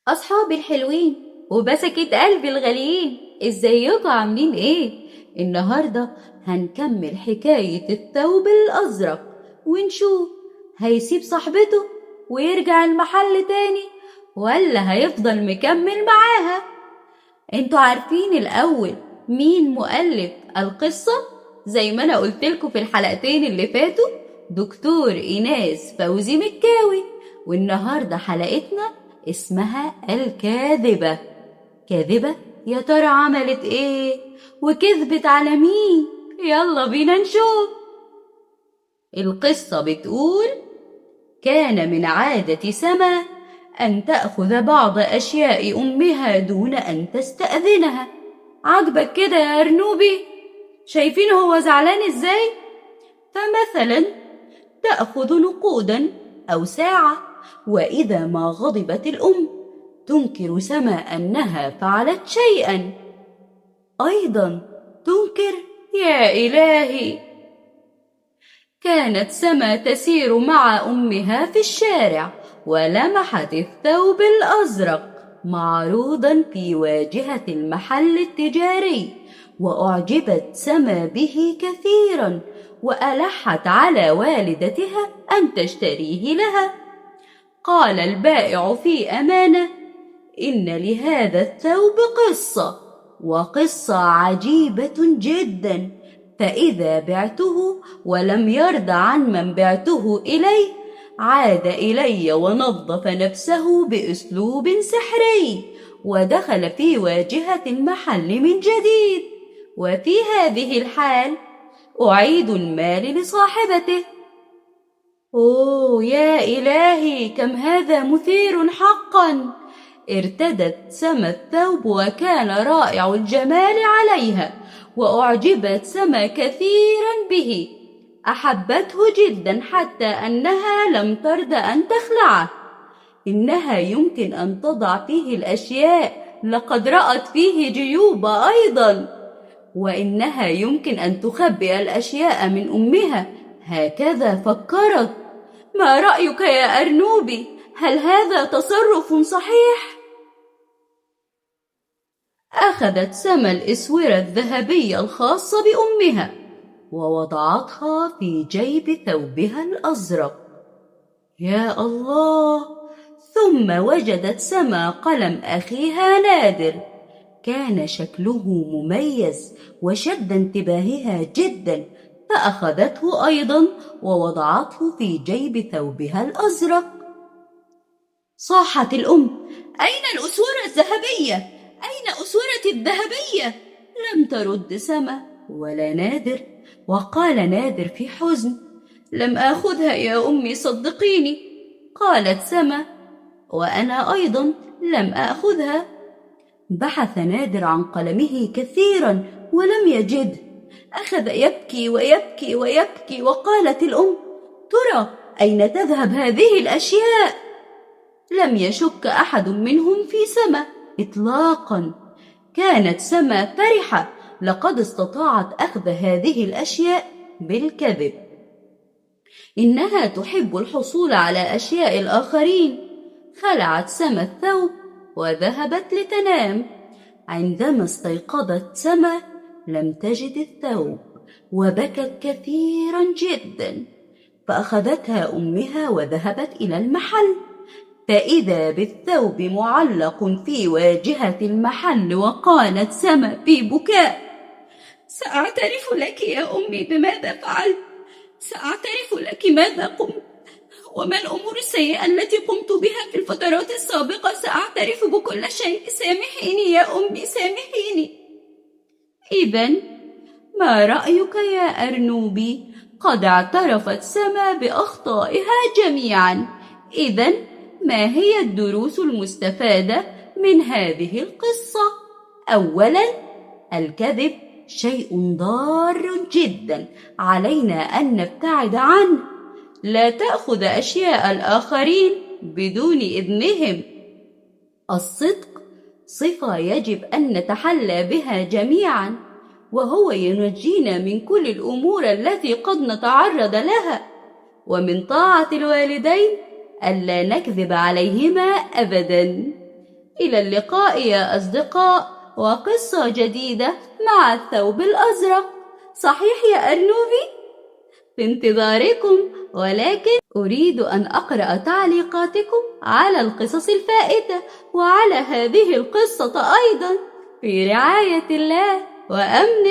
أصحابي الحلوين وبسكة قلبي الغاليين، ازيكم عاملين ايه؟ النهاردة هنكمل حكاية الثوب الأزرق ونشوف هيسيب صاحبته ويرجع المحل تاني ولا هيفضل مكمل معاها. انتوا عارفين الأول مين مؤلف القصة؟ زي ما أنا قلتلكوا في الحلقتين اللي فاتوا، دكتور إيناس فوزي مكاوي. والنهاردة حلقتنا اسمها الكاذبة. كاذبة؟ يا ترى عملت ايه؟ وكذبت على مين؟ يلا بينا نشوف. القصة بتقول: كان من عادة سما أن تأخذ بعض أشياء أمها دون أن تستأذنها. عجبك كده يا أرنوبي؟ شايفين هو زعلان إزاي؟ فمثلا تأخذ نقودا أو ساعة، وإذا ما غضبت الأم تنكر سما أنها فعلت شيئا. أيضا تنكر؟ يا إلهي! كانت سما تسير مع أمها في الشارع ولمحت الثوب الأزرق معروضا في واجهة المحل التجاري، وأعجبت سما به كثيرا، وألحت على والدتها أن تشتريه لها. قال البائع في أمانة: إن لهذا الثوب قصة، وقصة عجيبة جدا، فإذا بعته ولم يرض عن من بعته إليه عاد إلي ونظف نفسه بأسلوب سحري ودخل في واجهة المحل من جديد، وفي هذه الحال أعيد المال لصاحبته. أوه يا إلهي، كم هذا مثير حقا! ارتدت سما الثوب وكان رائع الجمال عليها، وأعجبت سما كثيرا به، أحبته جدا حتى أنها لم ترضى أن تخلعه. إنها يمكن أن تضع فيه الأشياء، لقد رأت فيه جيوب أيضا، وإنها يمكن أن تخبئ الأشياء من أمها، هكذا فكرت. ما رأيك يا أرنوبي؟ هل هذا تصرف صحيح؟ أخذت سما الإسورة الذهبية الخاصة بأمها ووضعتها في جيب ثوبها الأزرق. يا الله! ثم وجدت سما قلم أخيها نادر، كان شكله مميز وشد انتباهها جدا، فأخذته أيضا ووضعته في جيب ثوبها الأزرق. صاحت الأم: أين الأسورة الذهبية؟ أين أسورتي الذهبية؟ لم ترد سما ولا نادر، وقال نادر في حزن: لم آخذها يا أمي، صدقيني. قالت سما: وأنا أيضا لم آخذها. بحث نادر عن قلمه كثيرا ولم يجده، أخذ يبكي ويبكي ويبكي، وقالت الأم: ترى أين تذهب هذه الأشياء؟ لم يشك أحد منهم في سما إطلاقا. كانت سما فرحة، لقد استطاعت أخذ هذه الأشياء بالكذب. إنها تحب الحصول على أشياء الآخرين. خلعت سما الثوب وذهبت لتنام. عندما استيقظت سما لم تجد الثوب، وبكت كثيرا جدا، فأخذتها أمها وذهبت إلى المحل، فإذا بالثوب معلق في واجهة المحل، وقالت سما في بكاء: سأعترف لك يا أمي بماذا فعلت، سأعترف لك ماذا قمت، وما الأمور السيئة التي قمت بها في الفترات السابقة، سأعترف بكل شيء، سامحيني يا أمي، سامحيني. إذن ما رأيك يا أرنوبي؟ قد اعترفت سما بأخطائها جميعا. إذن ما هي الدروس المستفادة من هذه القصة؟ أولا، الكذب شيء ضار جدا، علينا أن نبتعد عنه. لا تأخذ أشياء الآخرين بدون إذنهم. الصدق صفة يجب أن نتحلى بها جميعا، وهو ينجينا من كل الأمور التي قد نتعرض لها. ومن طاعة الوالدين ألا نكذب عليهما أبدا. إلى اللقاء يا أصدقاء، وقصة جديدة مع الثوب الأزرق. صحيح يا أرنوبي؟ في انتظاركم، ولكن أريد أن أقرأ تعليقاتكم على القصص الفائتة وعلى هذه القصة أيضا. في رعاية الله وأمنه.